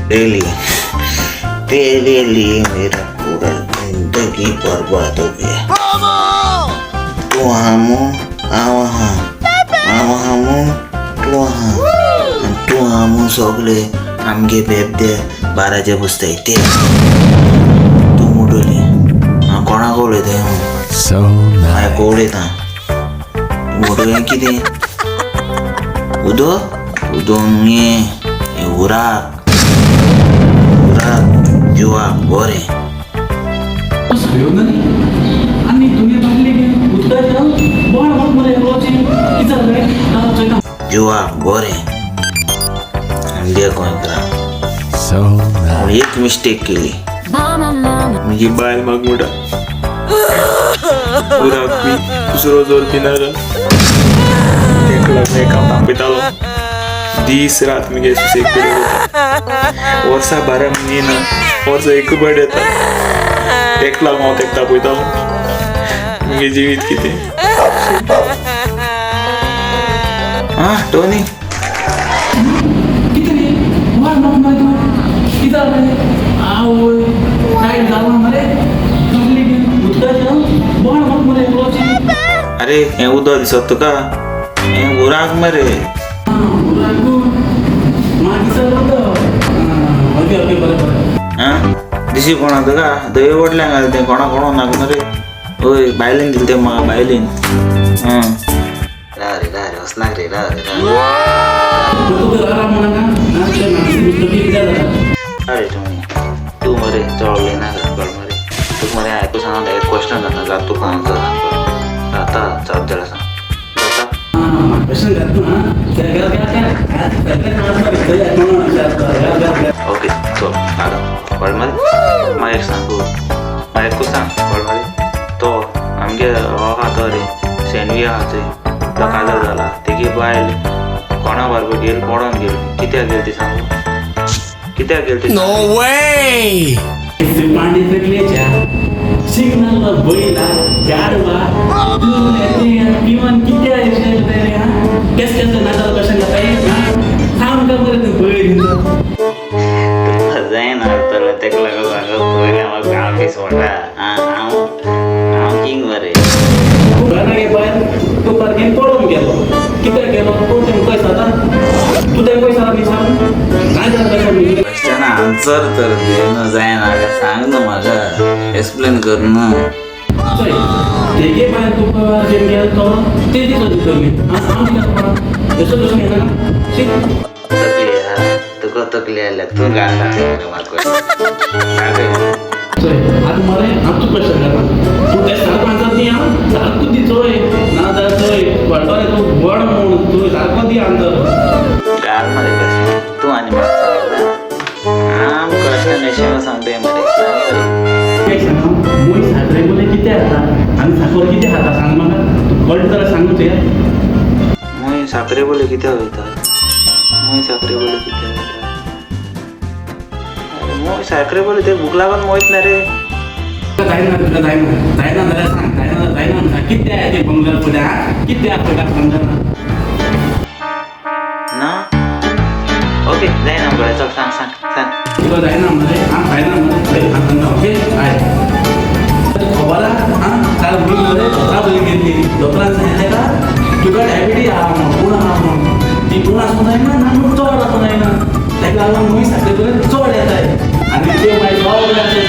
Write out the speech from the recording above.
Daily तेरे लिए मेरा पूरा जिंदगी बर्बाद हो गया। तू आहा मू, हांव आहा, हांव आहा मू, तूं आहा आनी तूं आहा मू सगळे आमगे बेबदे बाराचे बसताय ते तूं मुडोली। हांव कोणाक उलयताय हांव? So हांव nice. उलयता तूं मोडलें कितें? उदक उदक न्हय, हें उराक उराक जिवाक बरें। आनी दुनिया बाटली उदकाचें बोण म्हाका मरे एकलोचें कितें जालें चोयता। जिवाक बरें आमगे गोंयकारांक। So nice. एक मिस्टेक केली। मुगे बायल म्हाका म्हणटा, उराक पी, दुसरो जोर पिनाका। तेका लागून एक हांव तापयतालो दीस रात। मुगे सुसेग पडलो। वर्सा 12 म्हयने ना, वर्सा एक पाट येता। तेका लागून हांव तेका तापयतालो। मुगे जिवीत कितें? आं टोनी। कितें रे, बोण म्हाका मरे तूं कितें जालें? आवय, काय जालां मरे, बाटली उदकाचें बोण म्हाका मरे एकलोचें। अरे, हें उदक दिसत तुका? हें उराक मरे। मागीर उदक। ओके ओके, बरें बरें। आं, दिशी कोणा तुका? दही वडल्यान घाल तें, कोणा कोणा नाका मरे। ओय, बायलेन दिलें तें म्हाका, बायलेन। आं, राव रे, राव रे, वचनाक रे, राव रे, राव। तूं तर आराम म्हणा ना, कितें जाता? अरे टोनी, तूं मरे चड उलयनाका, कळ मरे तुका? मरे आयकू सांग, एक क्वेश्चन जाता, जात तुका आन्सर सांग, जाता? जाप जाल्यार सांग, जाता? क्वेश्चन घात तूं। आं, घाल घाल घाल। ओके, चल आतां कळ मरे, मागीर एक सांग, मागीर एकूच सांग, कळ मरे? तो आमगे हो आहा तो रे, शेणवी आहा चोय, तो काजार जाला। तेगी बायल कोणा बरोबर गेली, पडोन गेली। कित्याक गेली ती सांगू? कित्याक गेली ती? No way! पाणी तकलेच्या सिग्नल बैला गाडवा विमान किती रे? केस केस नाजाल्यार कशें जाता? सांग बरें, तूं पळय। तुका जायना जाल्यार तेका लागून सांगत पयलें म्हाका आफीस सोडा। हांव हांव किंग मरे। घरा गे बायल तूं पार्केन पळोवन गेलो, कित्याक गेलो? कोण तेंकां पयस जाता? तूं तेंकां पयस जाता न्ही, सांग नाजाल्यार कशें? क्वेश्चन आन्सर तर दे न्हू। जायना जाल्यार सांग न्हू म्हाका, एक्सप्लेन कर न्हू। चोय, तेगे बायल तुका जें गेलो तो ते दिसा दितली। हांव कित्याक येसो कशें घेना? शी। तकली आहा तुका? तकली आयल्या? तूं घालता मरे म्हाका। चोय, आतां मरे हांव तूं क्वेश्चन घालता, तूं तें सारको आन्सर दी। आं, सारको दी। चोय, ना जाल्यार चोय कळटलें तूं व्हड म्हूण। तूं सारको दी आन्सर। घाल मरे क्वेश्चन तूं आनी म्हाका सांगता। आम क्वेश्चन एशें सांगताय मरे, सांग मरे। एक सांग, मूय साखरे बोले कितें खाता आनी साखर कितें खाता, सांग म्हाका। तूं कळटा जाल्यार सांग चोया। मूय साखरे बोले कितें वयता? मूय साखरे बोले कितें वयता? अरे, मूय साखरे बोले ते भूक लागून मोयत ना रे। जायना तुका? जायना, जायना जाल्यार सांग। जायना, जायना सांग। कितें आहा तें बंगल्यार फुडें? आं, कितें आहा फुडें बंगल्यार? ना, ओके, जायना बरें, चल सांग सांग सांग। तुका जायना मरे? आं, जायना मरे? हांव सांगता। ओके, आय तुका खबर आहा? आं, काल भूल मरे दोतोरा बरी गेल्ली। दोतोरान सांगलें ताका, तुका डायबिटीज आहा म्हणून, कोण आहा म्हणून। ती कोण आसूंक जायना ना, चड आसूंक जायना। ताका लागून मूय साखरे करून चड येताय आनी ते मागीर सगळ्यांचे